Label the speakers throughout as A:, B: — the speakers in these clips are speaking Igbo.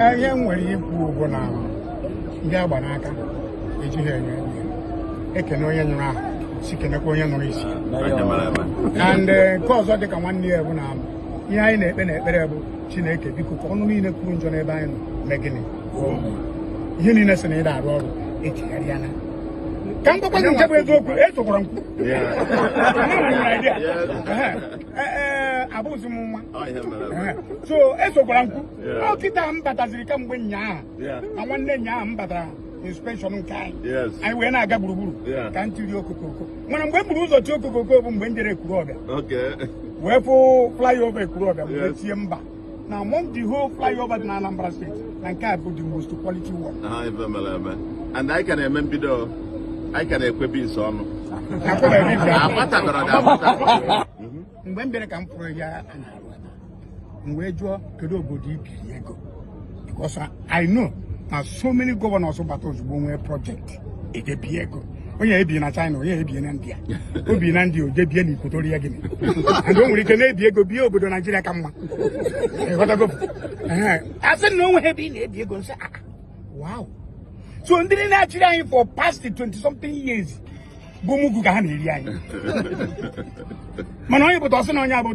A: Ihe m nwere ikwu bụ na ndị agba n'aka ejighị enye enye ekene onye nyụrụ ahụ si kenekwa onye nụrụ isi. And nke ọzọ dịka nwanne ya bụ na ihe anyị na-ekpe na ekpere bụ Chineke biko ka ọnụ niile kwuru njọ n'ebe anyị nọ mee gịnị, ihe niile si na ịda arụ ọrụ echegharịala. Ka m gwakwa gị nke bụ eziokwu, esokwara m ee abụghịzi m nwa, so esokwara m kwu. Ọ kịta m bataziri kamgbe nyaahụ na nwanne nyaahụ m batara inspection nke anyị, anyị wee na-aga gburugburu ka m tiri okokoko. Mana mgbe m buru ụzọ tie okokoko bụ mgbe m jere Ekwulọbịa wee fụ flyover Ekwulọbịa, mgbe tie mba na among the whole flyover dị na Anambra State, na nke a bụ the most quality one.
B: And anyị ka na-eme mbido, anyị ka na-ekwe beans ọnụ.
A: Mgbe m bịara ka m fụrụ ya a na-arụ ebe, m wee jụọ kedu obodo ibiri ego, because I know na so many governors bata ozugbo nwee project ejebi ego. Onye ebi na China, onye ebi na India, o bi na India, oje bie na Equatorial Guinea, and o nwere ike na-ebi ego bie obodo Naijiria ka mma. Ịghọtago? A sị na o nweghị ebe ị na-ebi ego nsị. Wow, so ndị na-achịrị anyị for past 20 something years bụ mugu ka ha na-eri anyị. Mana onye pụta ọsị na onye abụ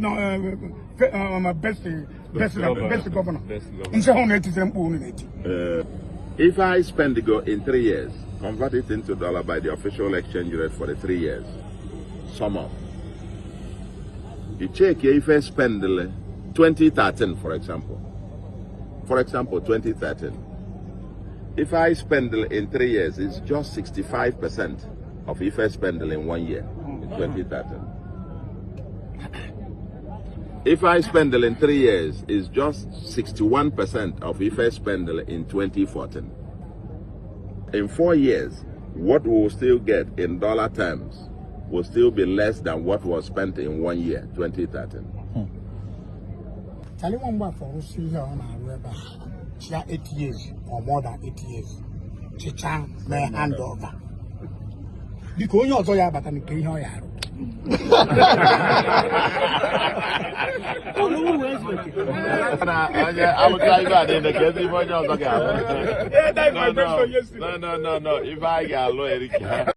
A: best governor, nsị hụ na-etiziri mkpu unu na-eti.
B: If I spend go in 3 years, convert it into dollar by the official exchange rate for the 3 years, sum up. You check here if I spend 2013, for example. For example, 2013. If I spend in 3 years, it's just 65% of if I spend in one year in 2013. If I spend in 3 years, it's just 61% of if I spend in 2014. In 4 years, what we will still get in dollar terms will still be less than what was spent in one year, 2013.
A: Charlie Nwa Mgbafọ rụsị ihe ọ na-arụ ebe a, chia 8 years or more than 8 years, chịcha mee handover, biko onye ọzọ ya abata nke ihe ọ ya arụ.
B: Onye alụcha ibe a niile ka ezi ife onye ọzọ ga-alụ.
A: Yeah, that's my question yesterday.
B: No, no, no, no. Ife anyị ga-alụ erika.